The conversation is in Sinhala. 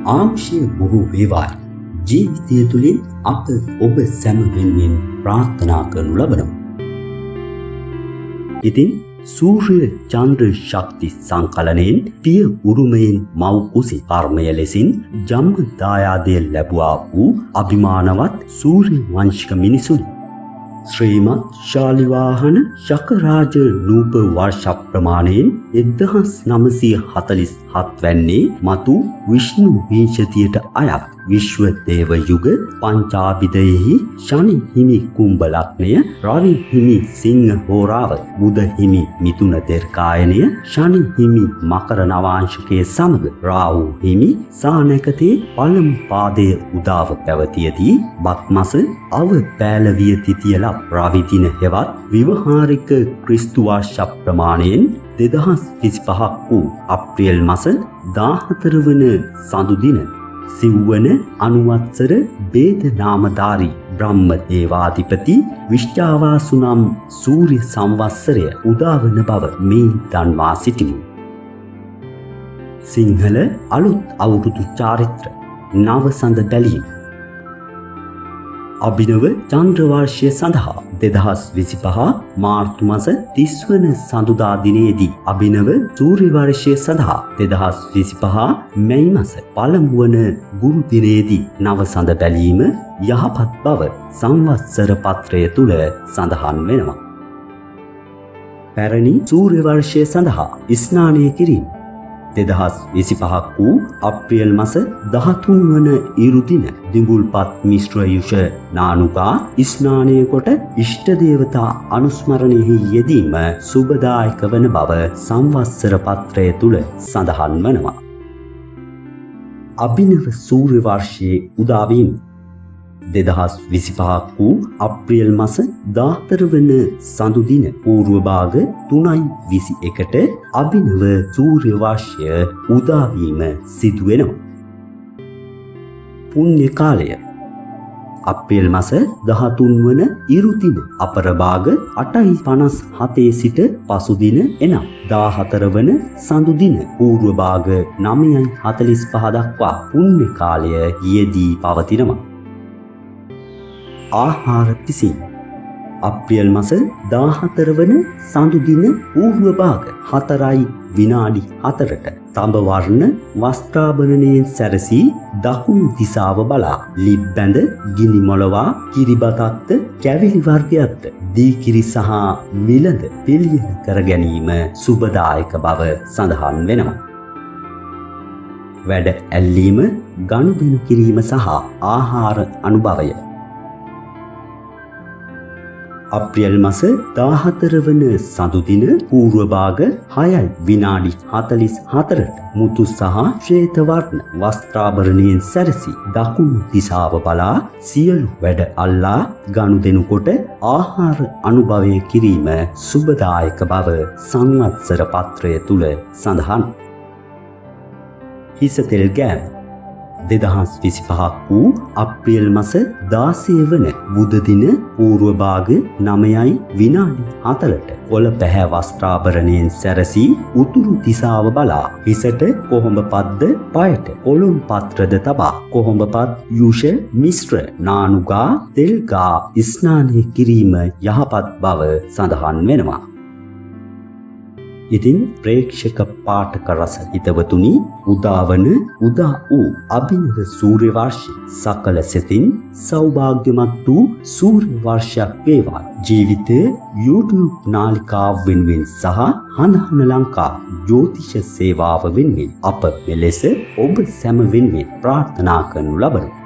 ආයුෂය බොහෝ වේවායි ජීවිතය තුළින් අප ඔබ සැම වෙනුවෙන් ප්‍රාර්ථනා කරනු ලබනවා. ඉතින් සූර්ය චන්ද්‍ර ශක්ති සංකලනයෙන් පිය උරුමයෙන් මව් කුසේ කර්මය ලෙසින් ජන්ම දායාදය ලැබුවා වූ අභිමානවත් සූර්ය වංශික මිනිසුන් ශ්‍රීමත් ශාලිවාහන ශකරාජ නූප වර්ෂ ප්‍රමාණයෙන් 1947 වැන්නේ මතු විෂ්ණු විංශතියට අයත් විශ්ව දේව යුග පංචාභිදයෙහි ශනි හිමි කුම්භ ලග්නය, රවි හිමි සිංහ හෝරාව, බුධ හිමි මිථුන දීර්ඝායනය, ශනි හිමි මකර නවාංශකය සමග රාහු හිමි සානැකතේ පළමු පාදය උදාව පැවතියදී බක් මස අව පෑලවිය තිතිය ලබ් රවි දින හෙවත් ව්‍යවහාරික ක්‍රිස්තු වර්ෂ ප්‍රමාණයෙන් 2025ක් වූ අප්‍රේල් මස 14 වන සඳු දින සිව්වන අනුවත්සර භේද නාමධාරී බ්‍රහ්ම දේවාධිපති විශ්චාවාසු නම් සූර්ය සංවත්සරය උදාවන බව මේ දන්වා සිටිමු. සිංහල අලුත් අවුරුදු චාරිත්‍ර නව සඳ බැලීම. අභිනව චන්ද්‍ර වර්ෂය සඳහා 2025 මාර්තු මස 30 වන සඳුදා දිනයේදී අභිනව සූර්ය වර්ෂය සඳහා 2025 මැයි මස පළමු වන ගුරු දිනයේදී නව සඳ බැලීම යහපත් බව සංවත්සර පත්‍රය තුල සඳහන් වෙනවා. පැරණි සූර්ය වර්ෂය සඳහා ස්නානය කිරීම 2025ක් වූ අප්‍රේල් මස 13 වන ඉරු දින දිඹුල්පත් මිශ්‍ර යුෂ නානුකා ස්නානය කොට ඉෂ්ට දේවතා අනුස්මරණයෙහි යෙදීම සුබදායක වන බව සංවත්සර පත්‍රය තුල සඳහන් වනවා. අභිනව සූර්ය වර්ෂයේ උදාවීම 2025ක් වූ අප්‍රේල් මස 14 වන සඳු දින පූර්ව භාග 3:21ට අභිනව සූර්ය වර්ෂය උදාවීම සිදු වෙනවා. පුණ්‍ය කාලය අප්‍රේල් මස 13 වන ඉරු දින අපර භාග 8:57 සිට පසු දින එනම් 14 වන සඳු දින පූර්ව භාග 9:45 දක්වා පුණ්‍ය කාලය යෙදී පවතිනවා. ආහාර පිසීම අප්‍රේල් මස 14 වන සඳු දින පූර්ව භාග 4:04ට තඹ වර්ණ වස්ත්‍රාභරණයෙන් සැරසී දකුණු දිසාව බලා ලිප් බැඳ ගිනි මොලවා කිරිබතක්ද කැවිලි වර්ගයක්ද දී කිරි සහ මිලඳ පිළියෙල කර ගැනීම සුබදායක බව සඳහන් වෙනවා. වැඩ ඇල්ලීම, ගනුදෙනු කිරීම සහ ආහාර අනුභවය අප්‍රේල් මස 14 වන සඳු දින පූර්ව භාග 6:44ට මුතු සහ ශ්වේත වර්ණ වස්ත්‍රාභරණයෙන් සැරසී දකුණු දිසාව බලා සියලු වැඩ අල්ලා ගනුදෙනු කොට ආහාර අනුභවය කිරීම සුබදායක බව සංවත්සර පත්‍රය තුල සඳහන්. හිස තෙල් ගෑම 2025ක් වූ අප්‍රේල් මස 16 වන බුධ දින පූර්ව භාග 9:04ට කොළ පැහැ වස්ත්‍රාභරණයෙන් සැරසී උතුරු දිසාව බලා හිසට කොහොඹ පත්ද පයට කොළුම් පත්‍රද තබා කොහොඹපත් යුෂ මිශ්‍ර නානුගා තෙල්ගා ස්නානය කිරීම යහපත් බව සඳහන් වෙනවා. ඉතින් ප්‍රේක්ෂක පාඨක රස හිතවතුනි, උදාවන උදා වූ අභිනව සූර්ය වර්ෂය සකල සිතින් සෞභාග්‍යමත් වූ සූර්ය වර්ෂයක් වේවා. ජීවිතය YouTube නාලිකාව වෙනුවෙන් සහ හඳහන ලංකා ජ්‍යොතිෂ සේවාව වෙනුවෙන් අප මෙලෙස ඔබ සැම වෙනුවෙන් ප්‍රාර්ථනා කරනු ලබනු.